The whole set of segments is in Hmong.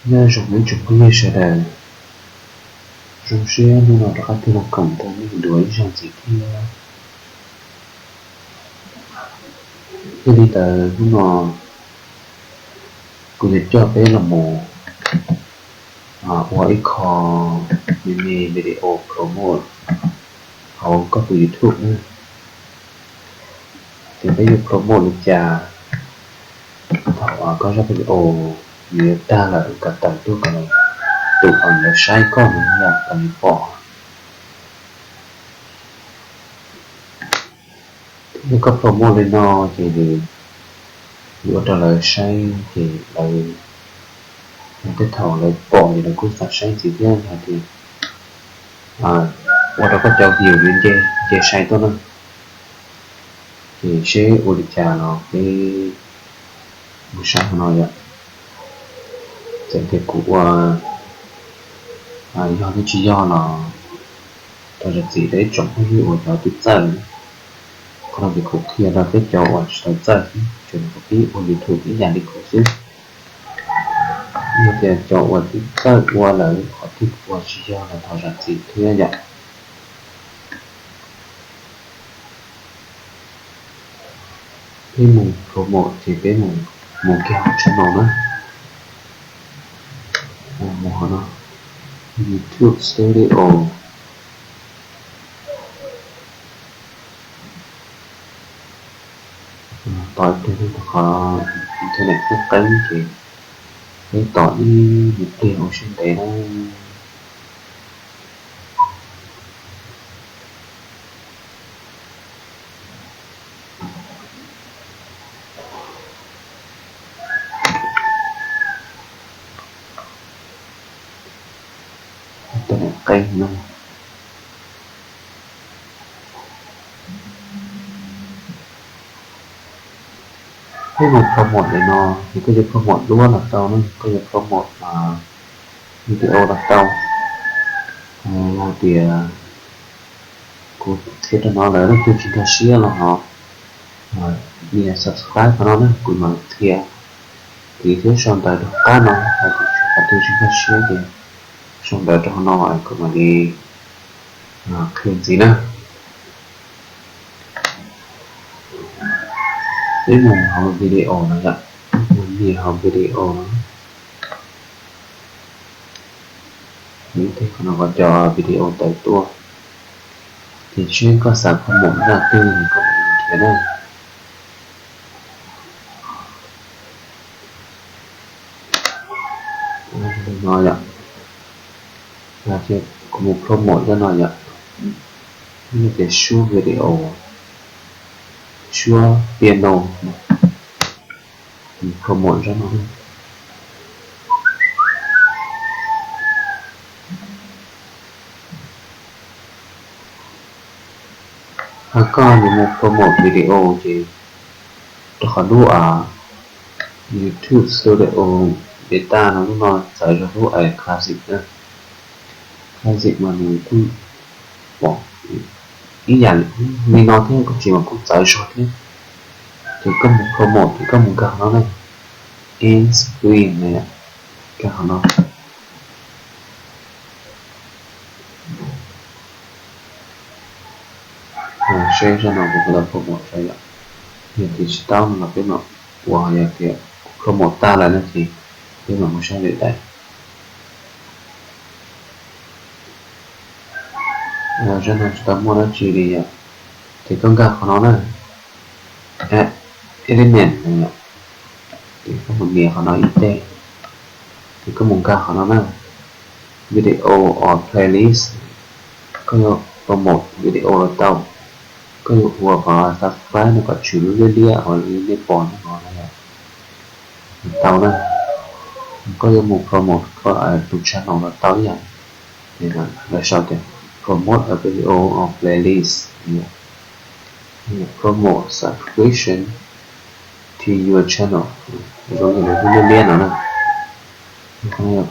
Nyob zoo ib tsoom phooj ywg sawv daws, zoo siab hnub no rov qab tuaj los koom nrog nej dua ib zaug ntxiv thiab. Yog li ntawd hnub no kuv yuav coj peb los mus ua ib qho me me video promote hauv koj tus YouTube na. Ces peb yuav promote li cas? Thaum koj zaj video nws yuav tag lawm kom tawm tuaj kom tus uas lawv saib koj mus yog kom nws pom. Yog koj promote li no ces nws yuav ua rau lawv saib ces lawv, tej thaum lawv pom ces lawv kuj xav saib ntxiv thiab hais tias ua rau koj cov view yuav nce sai tuaj na. Ces seb ua li cas los peb mus saib qhov no yom. Txawm tias kuv ua yog thiab tsis yog los thov zam txim rau ib tsoom phooj ywg uas cov twb txawj. Qhov no ces kuv qhia rau peb cov uas tsis tau txawj xwb, tsuas yog peb ua YouTube ib yam li kuv xwb. Yog tias cov uas twb txawj ua lawm qhov twg ua tsis yog los thov zam txim thiab yom. Peb mus promote ces peb mus, mus kiag hauv channel na. Mus hauv no, YouTube Studio. Tos ib pliag, qhov internet qeeb qeeb ces peb tos ib pliag ua siab ntev na. Internet qeeb no. Peb mus promote li no ces koj yuav promote duab los tau na, koj yuav promote video los tau. Yog tias kuv qhia rau no lawm leej twg tsis nkag siab los ho nias subscribe qhov no na, kuv mam qhia kiag thiab sau ntawv rau qab no, qhov twg tsis nkag siab ces sau ntawv rau qhov no kuv mam li qhia ntxiv na. Peb mus hauv video no yom, mus nias hauv video no. Qhov no kom cov video tawm tuaj. Ces seb koj xav promote zaj twg koj mam li nrhiav na. No yom, kuv mus promote zaj no yom, tias suab video, suab piano, mus promote zaj no. Ho koj yuav mus promote video ces rau qhov lub YouTube Studio Beta no lub no txawv zog lub Classic na. Classic mas nws kuj pom ib yam li no thiab, koj tsis mas kuj txawv zog thiab. Ces koj mus promote ces koj mus nkag qhov no na, end screen na, nkag qhov no. Seb zaj no kuv puas tau promote tau yom. Yog tias tsis tau no los peb mam ua, yog tias kuv promote tag lawm no ces peb mam mus saib daim daim. Zaj no tsis tau muaj dab tsi li yom. Ces koj nkag qhov no na, add element no yom. Ces koj mus nias qhov no ib teg, ces koj mus nkag qhov no na, video or playlist. Koj yuav promote video los tau, koj yuav ua qhov subscribe no kom tswm lub liab liab uas li nej pom no los tau na. Koj yuav mus promote koj tus channel los tau ib yam. Lawv sau tias promote a video or playlist, promote subscription to your channel, zoo li lub liab liab no na.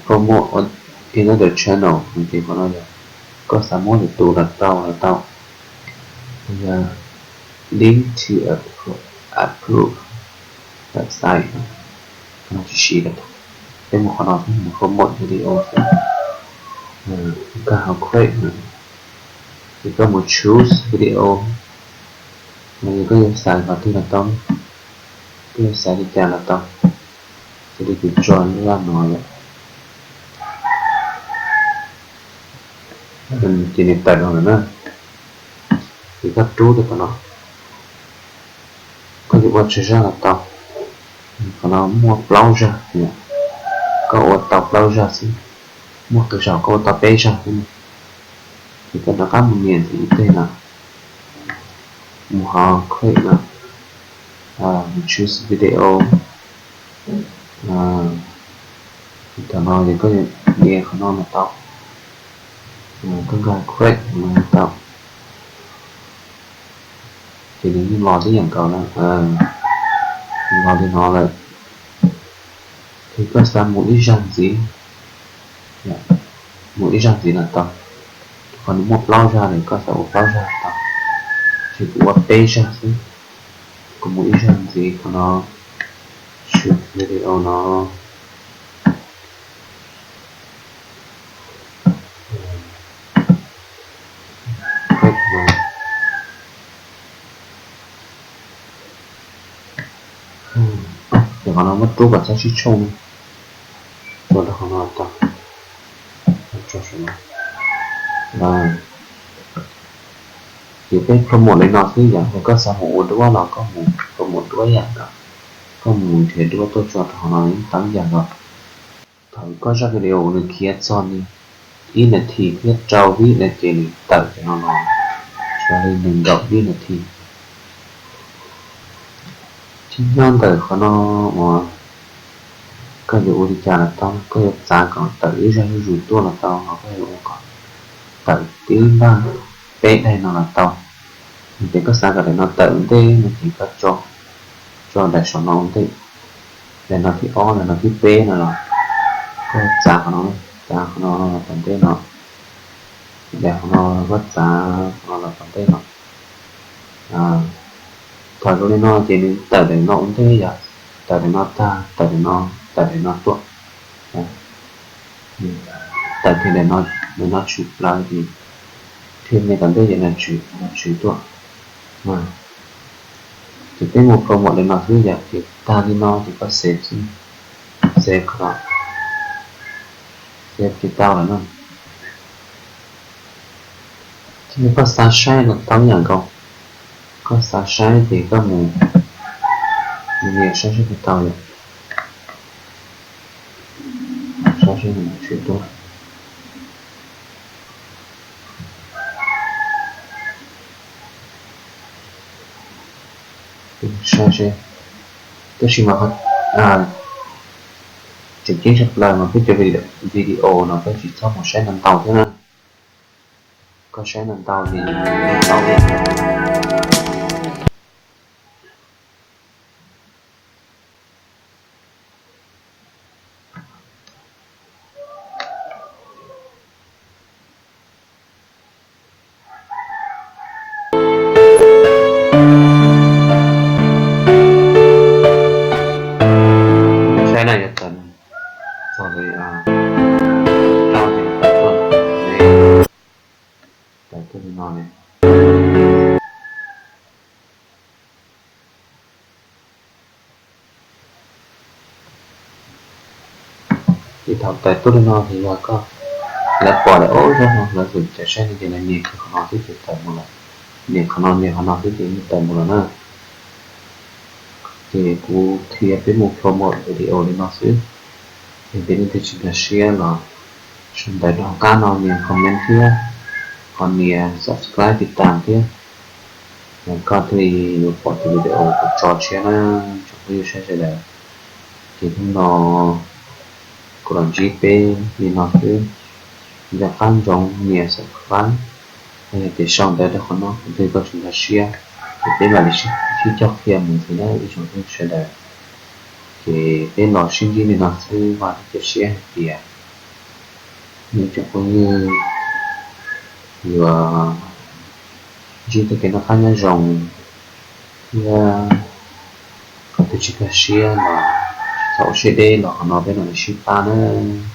Promote another channel ces qhov no yog koj xav muab lwm tus los tau los tau. Yog link to approved website, qhov no tsis siv lawm. Peb mus qhov no, peb mus promote video xwb. Koj hau create no, ces koj mus choose video no, yog koj yuav xaiv qhov twg los tau, koj yuav xaiv li cas los tau. Ces li kuv tso lub laj no lawm, ces nws tawm los lawm na. Ces koj rub rau qhov no, koj yuav ua tsawg zaj los tau. Qhov no muaj plaub zaj, koj ua tau plaub zaj xwb, muaj qee zaus koj ua tau peb zaj xwb. Ces koj rov qab mus nias ntxiv ib teg no, mus hauv create no, choose video. Thaum no ces koj nias qhov no los tau, koj nkag create no los tau. Ces nws yeej los tib yam nkaus na, los li no lawm. Ces koj xav mus ib zaj ntxiv, mus ib zaj ntxiv los tau. Qhov no muaj plaub zaj lawm, koj xav ua plaub zaj tau, ces kuv ua peb zaj xwb. Kuv mus ib zaj ntxiv, qhov no, choose video no. Ces qhov no muab rub kom txhob sib tshooj, tua rau qhov no tau. Ces peb promote li no xwb, yog koj xav mus ua duab los koj mus promote duab yam nkaus, koj mus nrhiav duab tuaj tso rau qhov no yeej tau ib yam nkaus. Thaum koj zaj video nws khiav txog li ib nas this thiab rau vib no ces nws tawm cov no los, xyov li nees nkaum vib nas this. Tib nyob ntawm qhov no uas koj yuav ua li cas los tau, koj yuav xav kom tawm ib zaj zuj zus tuaj los tau, los koj yuav ua kom tawm tib npaj peb daim no los tau. Yog tias koj xav kom daim no tawm ua ntej no ces koj tso, tso daim saum no ua ntej, daim no thib ob, daim no thib peb no los koj txav qhov no, txav qhov no los tom ntej no, daim qhov no los koj txav qhov no los tom ntej no. Thaum zoo li no ces nws tawm daim no ua ntej, yog tawm daim no tag, tawm daim no, tawm daim no tuaj, tawm kiag daim no, daim no tshwm plaws ces thiaj me tom ntej ces no tshwm, no tshwm tuaj. Ces peb mus promote li no xwb, yog ces tag li no ces koj save xwb, save qhov no, save ces tau lawm na. Ces koj xav saib los tau ib yam nkaus, koj xav saib ces koj mus, mus nias saib saib puas tau yom. Saib seb nws tshwm tuaj, saib seb. Tab sis mas tseem ceeb tshaj plaws mas peb cov video no peb tsis txhob mus saib ntau ntau thiab na. Koj saib ntau ntau ces ntau thiab. Saib na, yuav tawm txog li rau ces tawm tuaj, tawm tuaj li no li. Ces thaum tawm tuaj li no ces yog koj, lawv pom lawm, ob zaj no lawv txawm saib no ces lawv nias kiag qhov no xwb ces tawm mus lawm, nias qhov no nias qhov no xwb ces yeej tawm mus lawm na. Ces kuv qhia peb mus promote video li no xwb. Yog tias leej twg tsis nkag siab los sau ntawv rau hauv qab no nias comment thiab ho nias subscribe tiv tam thiab, koj thiaj li yuav pom tus video kuv tso tshiab na, tsoom phooj ywg sawv daws. Ces hnub no kuv los ntsib peb li no xwb, nco qab ntsoov nias subscribe, yog tias sau ntawv rau qhov no leej twg koj tsis nkag siab, ces peb mam li sib coj qhia mus ntxiv na ib tsoom phooj ywg sawv daws. Ces peb los sib ntsib li no xwb, vam thiab cia siab hais tias nej tsoom phooj ywg yuav ntsib txoj kev noj qab nyob zoo thiab, qhov twg tsis nkag siab los Thaum siab deb los qhov no peb mam li sib pab nawb.